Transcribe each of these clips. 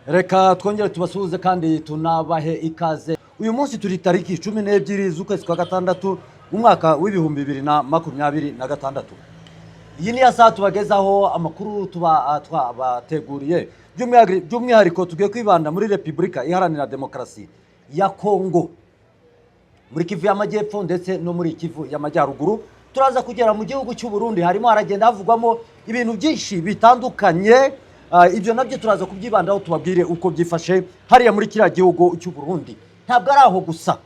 Reka twongere tubasuhuze kandi tunabahe ikaze. Uyu munsi turi tariki 12 z'ukwezi kwa gatandatu mu mwaka wa 2026. Iyi ni ya saha tubagezaho amakuru tuba twabateguriye. By'umwihariko tugiye kwibanda muri Repubulika Iharanira Demokarasi ya Kongo, muri Kivu y'Amajyepfo ndetse no muri Kivu y'Amajyaruguru. Turaza kugera mu gihugu cy'u Burundi, harimo haragenda havugwamo ibintu byinshi bitandukanye. Ibyo nabyo turaza kubyibandaho, tubabwire uko byifashe hariya muri kiriya gihugu cy'u Burundi. Ntabwo ari aho gusa,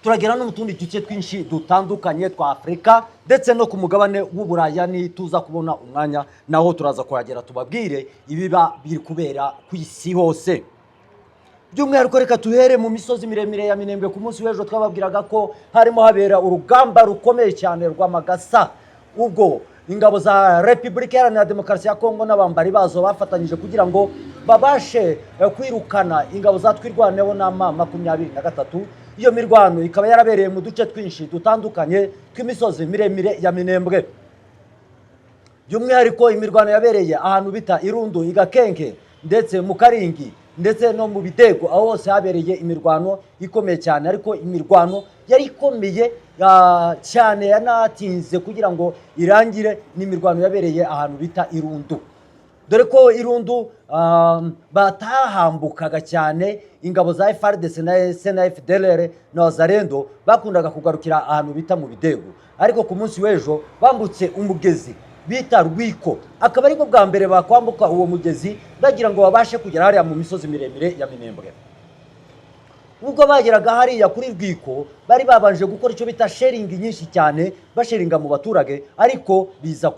turagera no mu tundi duce twinshi dutandukanye twa Afurika ndetse no ku mugabane w'Uburaya. Nituza kubona umwanya naho turaza kuhagera, tubabwire ibiba biri kubera ku isi hose. By'umwihariko reka tuhere mu misozi miremire ya Minembwe. Ku munsi w'ejo twababwiraga ko harimo habera urugamba rukomeye cyane rw'amagasa, ubwo ingabo za Repubulika Iharanira Demokarasi ya Kongo n'abambari bazo bafatanyije kugira ngo babashe kwirukana ingabo za Twirwaneho na M23. Iyo mirwano ikaba yarabereye mu duce twinshi dutandukanye tw'imisozi miremire ya Minembwe. By'umwihariko imirwano yabereye ahantu bita Irundu, Igakenke, ndetse mu Karingi, ndetse no mu Bidego. Aho hose habereye imirwano ikomeye cyane, ariko imirwano yari ikomeye cyane yanatinze kugira ngo irangire ni imirwano yabereye ahantu bita Irundu, dore ko Irundu batahambukaga cyane. Ingabo za FARDC na SNFDLR na Wazalendo bakundaga kugarukira ahantu bita mu Bidego, ariko ku munsi w'ejo bambutse umugezi bita Rwiko, akaba aribwo bwa mbere bakwambuka uwo mugezi bagira ngo babashe kugera hariya mu misozi miremire ya Minembwe. Ubwo bageraga hariya kuri Rwiko, bari babanje gukora icyo bita shelling nyinshi cyane, bashellinga mu baturage, ariko biza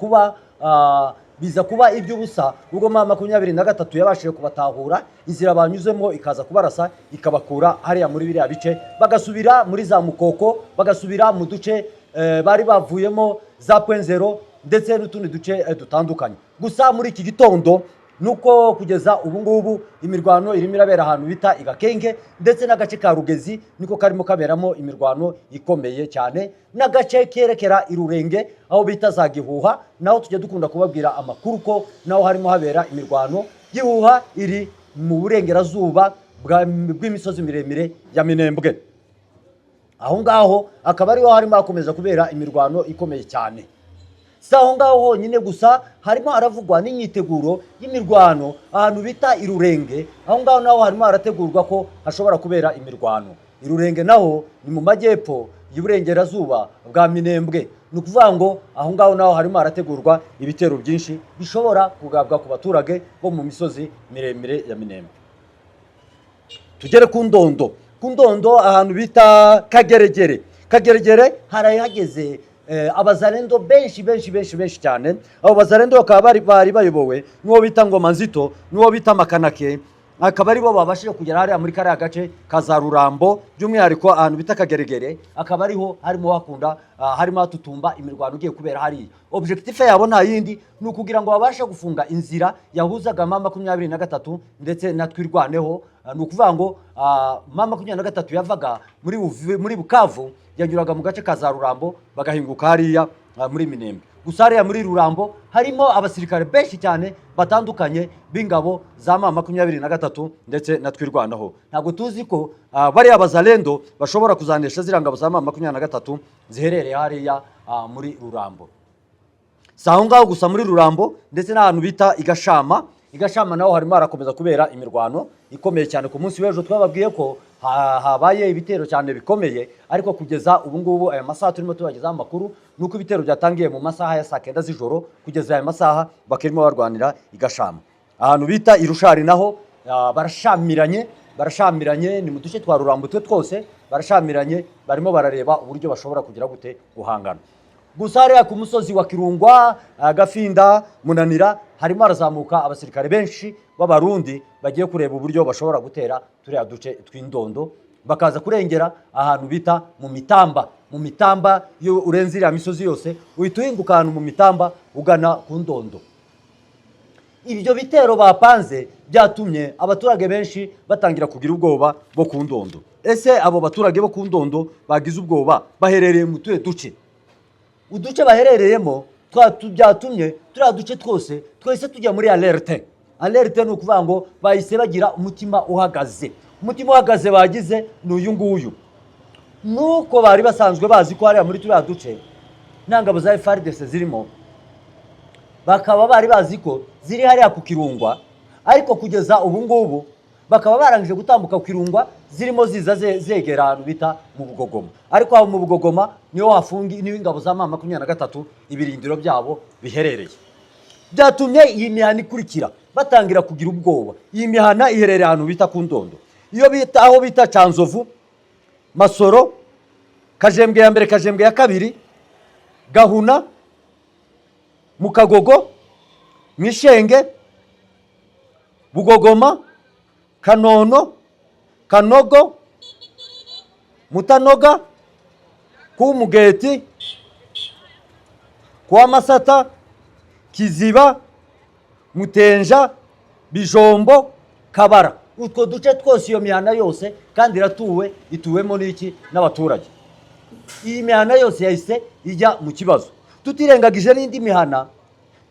kuba iby'ubusa ubwo M23 yabashije kubatahura, inzira banyuzemo ikaza kubarasa, ikabakura hariya muri biriya bice, bagasubira muri za Mukoko, bagasubira mu duce bari bavuyemo, za Point Zéro ndetse n'utundi duce dutandukanye. Gusa muri iki gitondo nuko kugeza ubu ngubu imirwano irimo irabera ahantu bita Igakenge ndetse n'agace ka Rugezi, niko karimo kaberamo imirwano ikomeye cyane, n'agace kerekera Irurenge aho bita za Gihuha. Naho tujya dukunda kubabwira amakuru ko naho harimo habera imirwano. Gihuha iri mu burengerazuba bw'imisozi miremire ya Minembwe. Aho ngaho akaba ariho harimo hakomeza kubera imirwano ikomeye cyane. Si aho ngaho honyine gusa, harimo haravugwa n'imyiteguro y'imirwano ahantu bita Irurenge. Aho ngaho naho harimo harategurwa ko hashobora kubera imirwano. Irurenge naho ni mu majyepfo y'uburengerazuba bwa Minembwe. Ni ukuvuga ngo aho ngaho naho harimo harategurwa ibitero byinshi bishobora kugabwa ku baturage bo mu misozi miremire ya Minembwe. Tugere ku Ndondo. Ku Ndondo ahantu bita Kageregere. Kageregere harahageze abazalendo benshi benshi benshi benshi cyane. Abo bazalendo bakaba bari bayobowe n'uwo bita Ngoma Nzito n'uwo bita Makanake, akaba aribo babashije kugera hariya muri kariya gace ka za Rurambo, by'umwihariko ahantu bita Kageregere, akaba ariho harimo hakunda harimo hatutumba imirwano igiye kubera hariya. Objectif yabo nta yindi, ni ukugira ngo babashe gufunga inzira yahuzaga M23 ndetse na Twirwaneho. Ni ukuvuga ngo M23 yavaga muri Bukavu, yanyuraga mu gace ka za Rurambo, bagahinguka hariya muri Minembwe. Gusa hariya muri Rurambo harimo abasirikare benshi cyane batandukanye b'ingabo za M23 ndetse na Twirwanaho. Ntabwo tuzi ko bariya bazalendo bashobora kuzanesha ziriya ngabo za M23 ziherereye hariya muri Rurambo. Si aho ngaho gusa muri Rurambo, ndetse n'ahantu bita Igashama. Igashama naho harimo harakomeza kubera imirwano ikomeye cyane. Ku munsi w'ejo twababwiye ko habaye ibitero cyane bikomeye, ariko kugeza ubu ngubu, aya masaha turimo tubagezaho amakuru, ni uko ibitero byatangiye mu masaha ya saa 9 z'ijoro, kugeza aya masaha bakirimo barwanira Igashama. Ahantu bita Irushari naho barashamiranye, barashamiranye. Ni mu duce twa Rurambo twe twose barashamiranye, barimo barareba uburyo bashobora kugira gute guhangana. Gusa hariya ku musozi wa Kirungwa, Gafinda, Munanira, harimo harazamuka abasirikare benshi b'Abarundi bagiye kureba uburyo bashobora gutera turiya duce tw'Indondo, bakaza kurengera ahantu bita mu Mitamba. Mu Mitamba, iyo urenze iriya misozi yose uhita uhinguka ahantu mu Mitamba ugana ku Ndondo. Ibyo bitero bapanze byatumye abaturage benshi batangira kugira ubwoba bo ku Ndondo. Ese abo baturage bo ku Ndondo bagize ubwoba baherereye mu tuhe duce? Uduce baherereyemo byatumye turiya duce twose twese tujya muri alerte. Alerte ni ukuvuga ngo bahise bagira umutima uhagaze. Umutima uhagaze bagize ni uyu nguyu: nuko bari basanzwe bazi ko hariya muri turiya duce nta ngabo za FARDC zirimo, bakaba bari bazi ko ziri hariya ku Kirungwa, ariko kugeza ubu ngubu bakaba barangije gutambuka ku Kirungwa, zirimo ziza zegera ahantu bita mu Bugogoma. Ariko aho mu Bugogoma niho hafungi, niho ingabo za M23 ibirindiro byabo biherereye. Byatumye iyi mihana ikurikira batangira kugira ubwoba. Iyi mihana iherereye ahantu bita ku Ndondo, iyo bita aho bita Canzovu, Masoro, Kajembwe ya mbere, Kajembwe ya kabiri, Gahuna, Mukagogo, Mwishenge, Bugogoma, Kanono, Kanogo, Mutanoga, Kumugeti, kwa Masata, Kiziba, Mutenja, Bijombo, Kabara. Utwo duce twose, iyo mihana yose kandi iratuwe, ituwemo n'iki? N'abaturage. Iyi mihana yose yahise ijya mu kibazo, tutirengagije n'indi mihana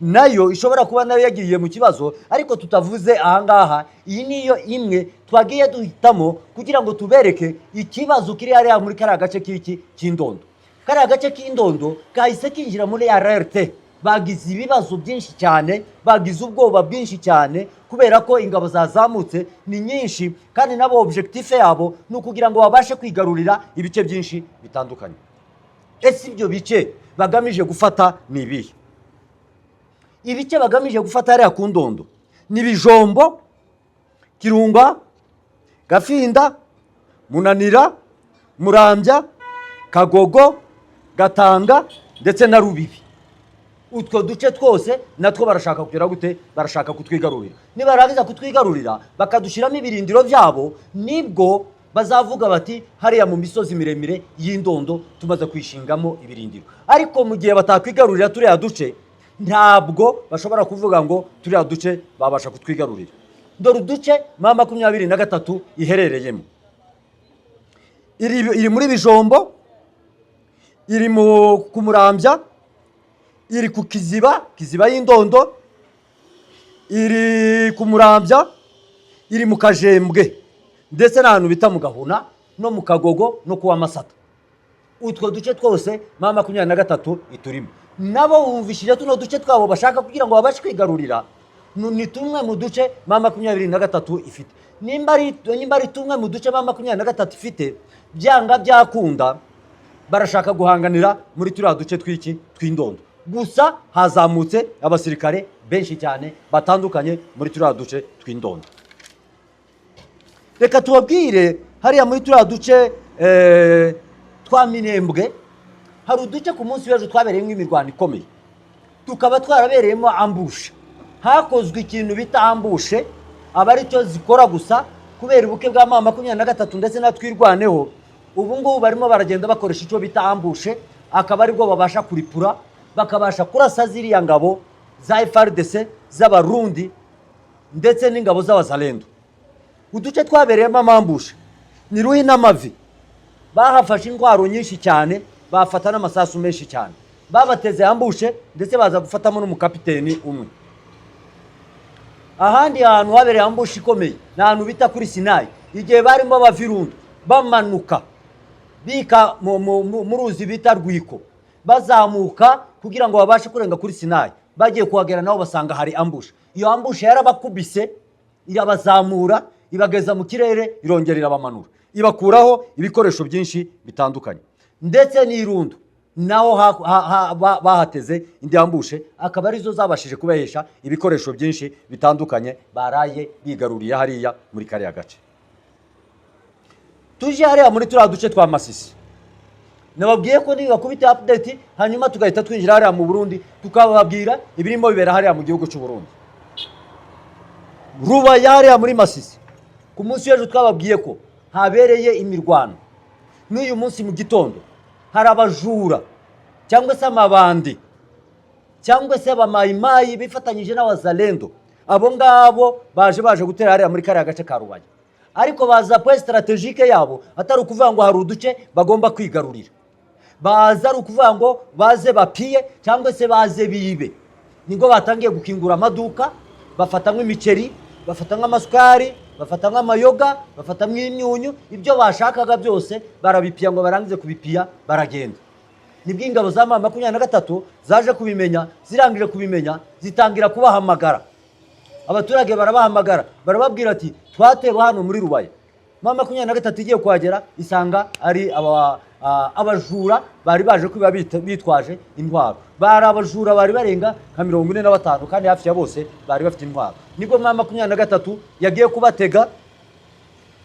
nayo ishobora kuba nayo yagiye mu kibazo ariko tutavuze ahangaha. Iyi niyo imwe twagiye duhitamo kugira ngo tubereke ikibazo kiri hariya muri kariya gace k'iki cy'Indondo. Kariya gace k'Indondo kahise kinjira muri alerte. Bagize ibibazo byinshi cyane, bagize ubwoba bwinshi cyane, kubera ko ingabo zazamutse ni nyinshi, kandi nabo objectif yabo ni ukugira ngo babashe kwigarurira ibice byinshi bitandukanye. Ese ibyo bice bagamije gufata ni ibihe? Ibice bagamije gufata hariya ku Ndondo ni Bijombo, Kirunga, Gafinda, Munanira, Murambya, Kagogo, Gatanga ndetse na Rubibi. Utwo duce twose natwo barashaka kugera gute? Barashaka kutwigarurira. Nibarangiza kutwigarurira, bakadushyiramo ibirindiro byabo, nibwo bazavuga bati: "Hariya mu misozi miremire y'Indondo tumaze kwishingamo ibirindiro." Ariko mu gihe batakwigarurira turiya duce, ntabwo bashobora kuvuga ngo turiya duce babasha kutwigarurira. Dore uduce M23 iherereyemo: iri muri Bijombo, iri mu ku Murambya, iri ku Kiziba, Kiziba y'Indondo, iri ku Murambya, iri mu Kajembwe, ndetse n'ahantu bita mu Gahuna no mu Kagogo no kuwa Masata. Utwo duce twose M23 iturimo. Nabo bumvishije tuno duce twabo bashaka kugira ngo babashe kwigarurira, ni tumwe mu duce M23 ifite. Nimba ari tumwe mu duce M23 ifite, byanga byakunda barashaka guhanganira muri turiya duce tw'iki tw'Indondo. Gusa hazamutse abasirikare benshi cyane batandukanye muri turiya duce tw'Indondo. Reka tubabwire hariya muri turiya duce twa Minembwe, hari uduce ku munsi w'ejo twabereyemo imirwano ikomeye, tukaba twarabereyemo ambush. Hakozwe ikintu bita ambush, aba aricyo zikora gusa kubera ubuke bwa M23 ndetse na Twirwaneho. Ubu ngubu barimo baragenda bakoresha icyo bita ambush, akaba aribwo babasha kuripura, bakabasha kurasa ziriya ngabo za FARDC z'Abarundi ndetse n'ingabo z'Abazalendo. Uduce twabereyemo ama ambush ni Ruhi n'Amavi. Bahafashe intwaro nyinshi cyane, bafata n'amasasu menshi cyane, babateze ambush, ndetse baza gufatamo n'umukapiteni umwe. Ahandi hantu habereye ambush ikomeye ni ahantu bita kuri Sinayi, igihe barimo bava Irundu bamanuka bika mu ruzi bita Rwiko, bazamuka kugira ngo babashe kurenga kuri Sinayi. Bagiye kuhagera nabo basanga hari ambush. Iyo ambush yarabakubise, irabazamura, ibageza mu kirere, irongera irabamanura, ibakuraho ibikoresho byinshi bitandukanye. Ndetse n'Irundu naho bahateze indi ambush, akaba arizo zabashije kubahesha ibikoresho byinshi bitandukanye baraye bigaruriye hariya muri kariya gace. Tuje hariya muri turiya duce twa Masisi. Nababwiye ko nibakubita update, hanyuma tugahita twinjira hariya mu Burundi, tukababwira ibirimo bibera hariya mu gihugu cy'u Burundi. Rubaya hariya muri Masisi, ku munsi w'ejo twababwiye ko habereye imirwano. N'uyu munsi mu gitondo hari abajura cyangwa se amabandi cyangwa se abamayimayi bifatanyije n'Abazalendo. Abo ngabo baje gutera hariya muri kariya gace ka Rubaya, ariko baza point stratégique yabo atari ukuvuga ngo hari uduce bagomba kwigarurira. Baza ari ukuvuga ngo baze bapiye cyangwa se baze bibe. Nibwo batangiye gukingura amaduka. Bafatamo imiceri, bafatamo amasukari, bafatamo amayoga, bafatamo imyunyu, ibyo bashakaga byose barabipiya. Ngo barangize kubipiya baragenda. Nibwo ingabo za M23 zaje kubimenya. Zirangije kubimenya zitangira kubahamagara. Abaturage barabahamagara, barababwira ati: "Twatewe hano muri Rubaya." M23 igiye kuhagera isanga ari abajura bari baje kwiba bitwaje intwaro. Bari abajura bari barenga nka 45, kandi hafi ya bose bari bafite intwaro. Nibwo M23 yagiye kubatega.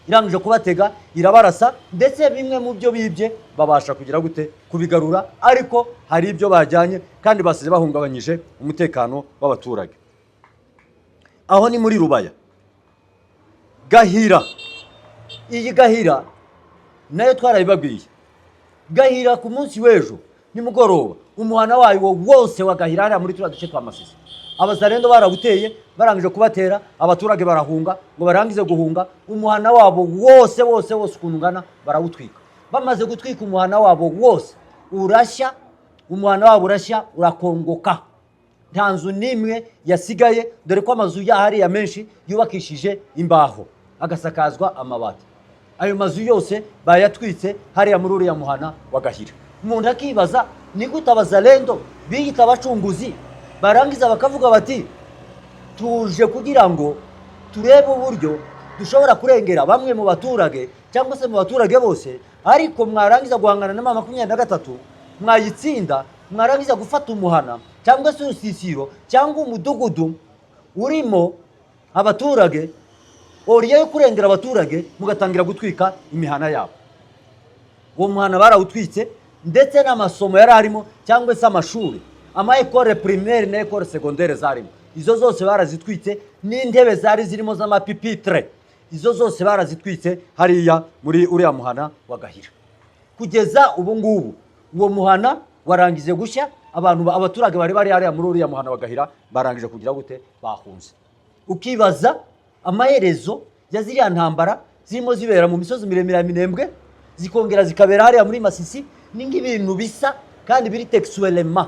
Irangije kubatega irabarasa, ndetse bimwe mu byo bibye babasha kugira gute? Kubigarura. Ariko hari ibyo bajyanye kandi basize bahungabanyije umutekano w'abaturage. Aho ni muri Rubaya. Gahira, iyi Gahira nayo twarabibabwiye. Gahira ku munsi w'ejo nimugoroba, umuhana wayo wose wa Gahira hariya muri turiya duce twa Masisi, Abazarendo barawuteye. Barangije kubatera abaturage barahunga. Ngo barangize guhunga, umuhana wabo wose wose wose ukuntu ungana barawutwika. Bamaze gutwika umuhana wabo wose urashya, umuhana wabo urashya urakongoka, nta nzu n'imwe yasigaye, dore ko amazu ya hariya menshi yubakishije imbaho agasakazwa amabati. Ayo mazu yose bayatwitse hariya muri uriya muhana wa Gahira. Umuntu akibaza ni gute Abazalendo biyita abacunguzi barangiza bakavuga bati: "Tuje kugira ngo turebe uburyo dushobora kurengera bamwe mu baturage cyangwa se mu baturage bose", ariko mwarangiza guhangana na M23 mwayitsinda, mwarangiza gufata umuhana cyangwa se urusisiro cyangwa umudugudu urimo abaturage, au lieu yo kurengera abaturage mugatangira gutwika imihana yabo. Uwo muhana barawutwitse, ndetse n'amasomo yari arimo cyangwa se amashuri, ama école primaire na école secondaire zarimo, izo zose barazitwitse, n'intebe zari zirimo z'ama pupitre, izo zose barazitwitse hariya muri uriya muhana wa Gahira. Kugeza ubu ngubu uwo muhana warangije gushya. Abantu, abaturage bari bari hariya muri uriya muhana wa Gahira barangije kugira gute? Bahunze. Ukibaza amaherezo ya ziriya ntambara zirimo zibera mu misozi miremire ya Minembwe, zikongera zikabera hariya muri Masisi. Ni nk'ibintu bisa kandi biri textuellement.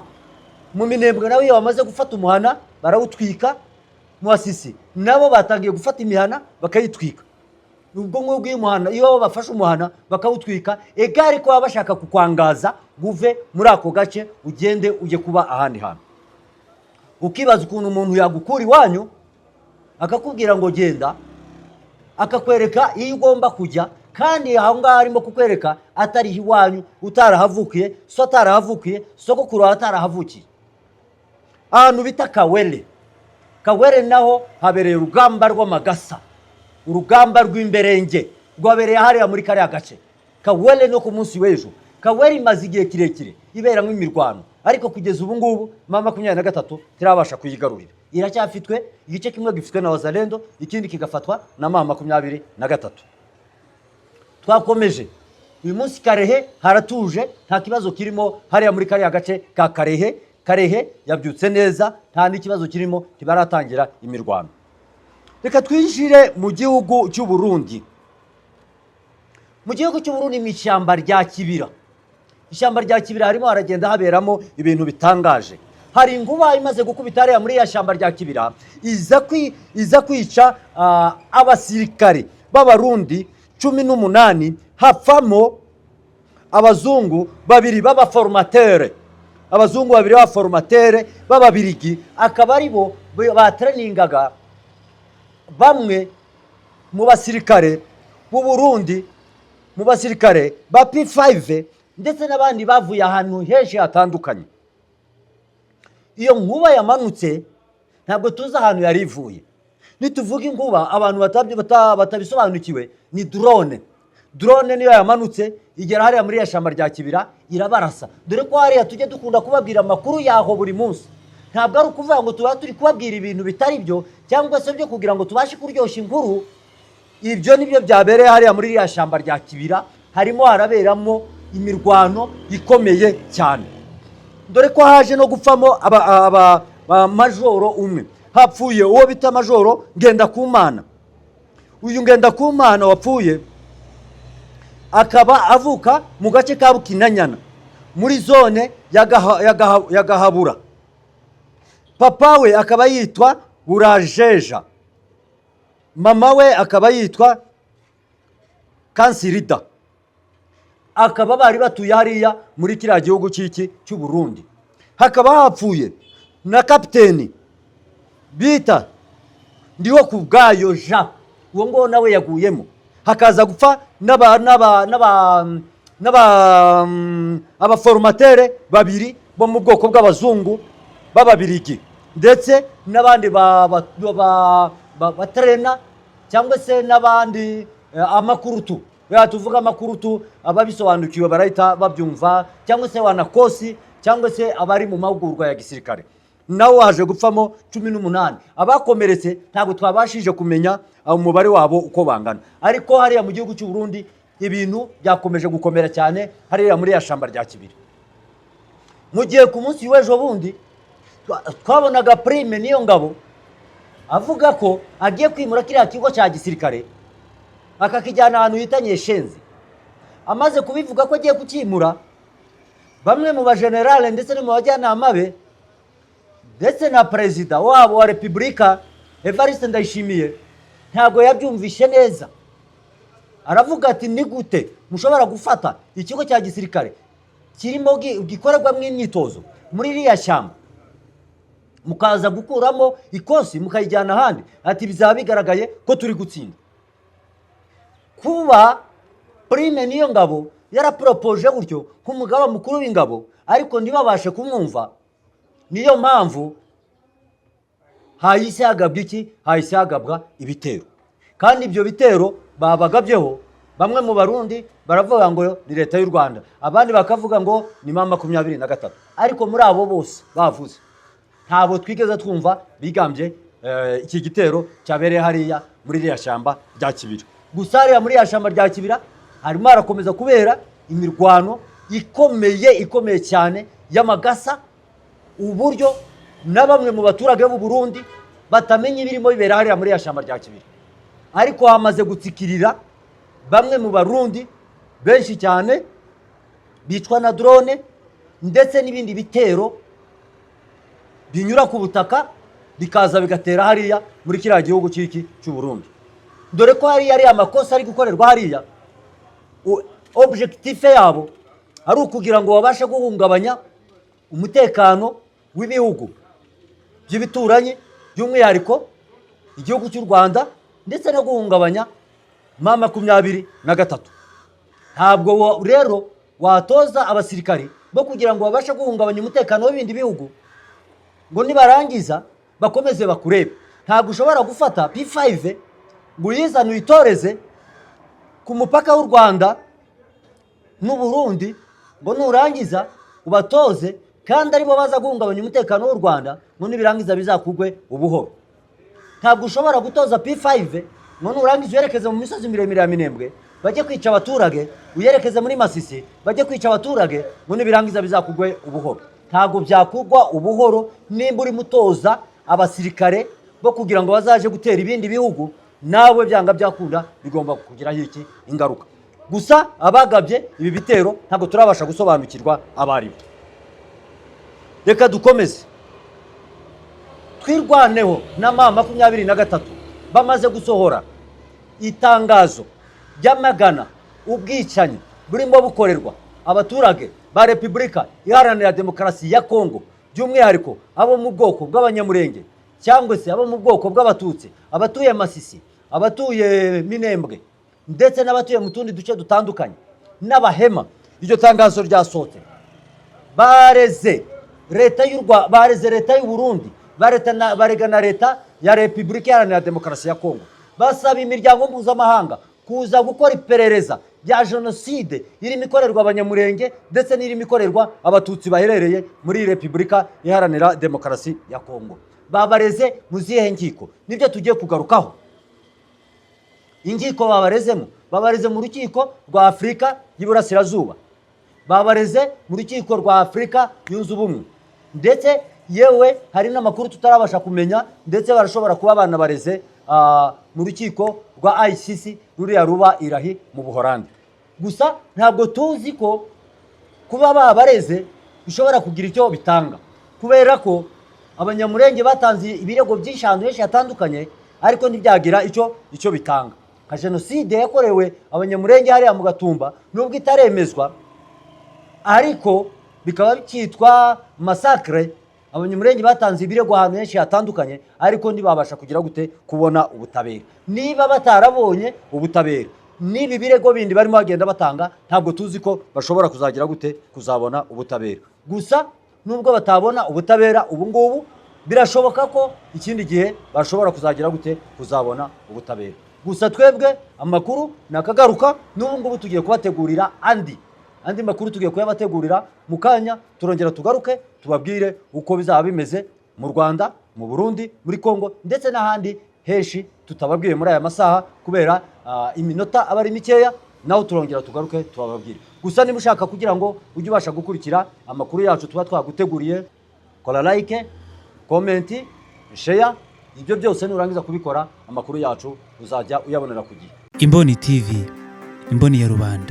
Mu Minembwe nawe iyo bamaze gufata umuhana barawutwika, mu Masisi nabo batangiye gufata imihana bakayitwika. Ubwo ngubwo iyo umuhana, iyo bafashe umuhana bakawutwika, egare ko baba bashaka kukwangaza ngo uve muri ako gace ugende ujye kuba ahandi hantu. Ukibaza ukuntu umuntu yagukura iwanyu akakubwira ngo genda, akakwereka iyo ugomba kujya, kandi aho ngaho arimo kukwereka atariho iwanyu, utarahavukiye, so atarahavukiye, sogokuru wawe atarahavukiye. Ahantu bita Kawere, Kawere naho habereye urugamba rw'amagasa, urugamba rw'imberenge rwabereye hariya muri kariya gace Kawere no ku munsi w'ejo. Kawere imaze igihe kirekire iberamo imirwano, ariko kugeza ubu ngubu M23 tirabasha kuyigarurira. Iracyafitwe, igice kimwe gifitwe na Wazalendo, ikindi kigafatwa na M23. Twakomeje. Uyu munsi Karehe haratuje, nta kibazo kirimo hariya muri kariya gace ka Karehe. Karehe yabyutse neza, nta n'ikibazo kirimo, ntibaratangira imirwano. Reka twinjire mu gihugu cy'u Burundi. Mu gihugu cy'u Burundi, mu ishyamba rya Kibira, ishyamba rya Kibira harimo haragenda haberamo ibintu bitangaje. Hari inkuba imaze gukubita hariya muri ya shyamba rya Kibira, iza kwica abasirikare b'Abarundi 18, hapfamo abazungu babiri b'aba formateur, abazungu babiri b'aba formateur b'Ababirigi, akaba ari bo batreningaga bamwe mu basirikare b'u Burundi, mu basirikare ba P5 ndetse n'abandi bavuye ahantu henshi hatandukanye. Iyo nkuba yamanutse ntabwo tuzi ahantu yari ivuye. Nituvuga inkuba, abantu batabisobanukiwe, ni drone. Drone niyo yamanutse igera hariya muri ya shyamba rya Kibira irabarasa, dore ko hariya tujya dukunda kubabwira amakuru yaho buri munsi. Ntabwo ari ukuvuga ngo tuba turi kubabwira ibintu bitari byo cyangwa se byo kugira ngo tubashe kuryoshya inkuru. Ibyo nibyo byabereye hariya muri iriya shyamba rya Kibira. Harimo haraberamo imirwano ikomeye cyane, dore ko haje no gupfamo aba majoro umwe. Hapfuye uwo bita Majoro Ngendakumana. Uyu Ngendakumana wapfuye akaba avuka mu gace ka Bukinanyana muri zone ya Gahabura. Papa we akaba yitwa Burajeja, mama we akaba yitwa Kansirida, akaba bari batuye hariya muri kiriya gihugu cy'iki cy'u Burundi. Hakaba hapfuye na kapiteni bita Ndiho ku bwayo Jean, uwo nguwo nawe yaguyemo. Hakaza gupfa n'aba n'aba n'aba n'aba abaformateur babiri bo mu bwoko bw'abazungu b'Ababirigi, ndetse n'abandi ba trainer cyangwa se n'abandi amakurutu. Ya tuvuga amakurutu, ababisobanukiwe barahita babyumva, cyangwa se wanakosi, cyangwa se abari mu mahugurwa ya gisirikare, nawe waje gupfamo 18. Abakomeretse ntabwo twabashije kumenya umubare wabo uko bangana. Ariko hariya mu gihugu cy'u Burundi ibintu byakomeje gukomera cyane, hariya muri ya shamba rya Kibiri, mu gihe ku munsi w'ejo bundi twabonaga Prime niyo ngabo avuga ko agiye kwimura kiriya kigo cya gisirikare, akakijyana ahantu hita Nyeshenzi. Amaze kubivuga ko agiye kukimura, bamwe mu bajenerale ndetse no mu bajyanama be, ndetse na perezida wabo wa repubulika Evariste Ndayishimiye, ntabwo yabyumvishe neza. Aravuga ati: "Ni gute mushobora gufata ikigo cya gisirikare kirimo gikorerwamo imyitozo muri iriya shyamba, mukaza gukuramo ikosi mukayijyana ahandi?" Ati: "Bizaba bigaragaye ko turi gutsinda." Kuba Prime niyo ngabo yaraporopoje gutyo nk'umugaba mukuru w'ingabo, ariko ntibabashe kumwumva, niyo mpamvu hahise hagabwa iki? Hahise hagabwa ibitero. Kandi ibyo bitero babagabyeho, bamwe mu Barundi baravuga ngo ni leta y'u Rwanda, abandi bakavuga ngo ni M23. Ariko muri abo bose bavuze, ntabwo twigeze twumva bigambye iki gitero cyabereye hariya muri iriya shyamba rya Kibira. Gusa hariya muri iriya shyamba rya Kibira harimo harakomeza kubera imirwano ikomeye, ikomeye cyane, y'amagasa, uburyo na bamwe mu baturage b'u Burundi batamenya ibirimo bibera hariya muri iriya shyamba rya Kibira. Ariko hamaze gutsikirira bamwe mu Barundi benshi cyane, bicwa na drone ndetse n'ibindi bitero binyura ku butaka, bikaza bigatera hariya muri kiriya gihugu cy'iki cy'u Burundi, dore ko hariya ari amakosa ari gukorerwa hariya. Objectif yabo ari ukugira ngo babashe guhungabanya umutekano w'ibihugu by'ibituranyi, by'umwihariko igihugu cy'u Rwanda, ndetse no guhungabanya M23. Ntabwo rero watoza abasirikari bo kugira ngo babashe guhungabanya umutekano w'ibindi bihugu, ngo nibarangiza bakomeze bakurebe. Ntabwo ushobora gufata P5 ngo uyizane uyitoreze ku mupaka w'u Rwanda n'u Burundi, ngo nurangiza ubatoze kandi aribo baza guhungabanya umutekano w'u Rwanda, ngo nibirangiza bizakugwe ubuhoro. Ntabwo ushobora gutoza P5 ngo nurangiza uyerekeze mu misozi miremire ya Minembwe bajye kwica abaturage, uyerekeze muri Masisi bajye kwica abaturage, ngo nibirangiza bizakugwe ubuhoro. Ntabwo byakugwa ubuhoro nimba urimo utoza abasirikare bo kugira ngo bazaje gutera ibindi bihugu. Nawe byanga byakunda bigomba kukugiraho iki? Ingaruka. Gusa abagabye ibi bitero ntabwo turabasha gusobanukirwa abaribo. Reka dukomeze. Twirwaneho na M23 bamaze gusohora itangazo ryamagana ubwicanyi burimo bukorerwa abaturage ba Repubulika Iharanira Demokarasi ya Kongo, by'umwihariko abo mu bwoko bw'Abanyamurenge, cyangwa se abo mu bwoko bw'Abatutsi, abatuye Masisi, abatuye Minembwe, ndetse n'abatuye mu tundi duce dutandukanye, n'Abahema. Iryo tangazo ryasohotse, bareze leta y'u Rwa bareze leta y'u Burundi, barega na leta ya Repubulika Iharanira Demokarasi ya Kongo, basaba imiryango mpuzamahanga kuza gukora iperereza rya jenoside irimo ikorerwa Abanyamurenge ndetse n'irimo ikorerwa Abatutsi baherereye muri Repubulika Iharanira Demokarasi ya Kongo. Babareze mu zihe nkiko? Nibyo tugiye kugarukaho. Inkiko babarezemo: babareze mu Rukiko rwa Afurika y'Iburasirazuba, babareze mu Rukiko rwa Afurika Yunze Ubumwe, ndetse yewe hari n'amakuru tutarabasha kumenya, ndetse barashobora kuba banabareze mu rukiko rwa ICC, ruriya ruba i La Haye mu Buhorandi. Gusa ntabwo tuzi ko kuba babareze bishobora kugira icyo bitanga, kubera ko Abanyamurenge batanze ibirego byinshi ahantu henshi hatandukanye, ariko ntibyagira icyo bitanga. Nka jenoside yakorewe Abanyamurenge hariya mu Gatumba, nubwo itaremezwa ariko bikaba byitwa massacre, Abanyamurenge batanze ibirego ahantu henshi hatandukanye, ariko ntibabasha kugira gute? Kubona ubutabera. Niba batarabonye ubutabera, n'ibi birego bindi barimo bagenda batanga, ntabwo tuzi ko bashobora kuzagira gute? Kuzabona ubutabera. Gusa nubwo batabona ubutabera ubu ngubu, birashoboka ko ikindi gihe bashobora kuzagira gute? Kuzabona ubutabera. Gusa twebwe amakuru nakagaruka. N'ubu ngubu tugiye kubategurira andi makuru, tugiye kuyabategurira mu kanya. Turongera tugaruke tubabwire uko bizaba bimeze mu Rwanda, mu Burundi, muri Congo ndetse n'ahandi henshi tutababwiye muri aya masaha kubera iminota aba ari mikeya. Naho turongera tugaruke tubababwire. Gusa niba ushaka kugira ngo ujye ubasha gukurikira amakuru yacu tuba twaguteguriye, kora like, comment, share. Ibyo byose nurangiza kubikora, amakuru yacu uzajya uyabonera ku gihe. Imboni TV, imboni ya rubanda.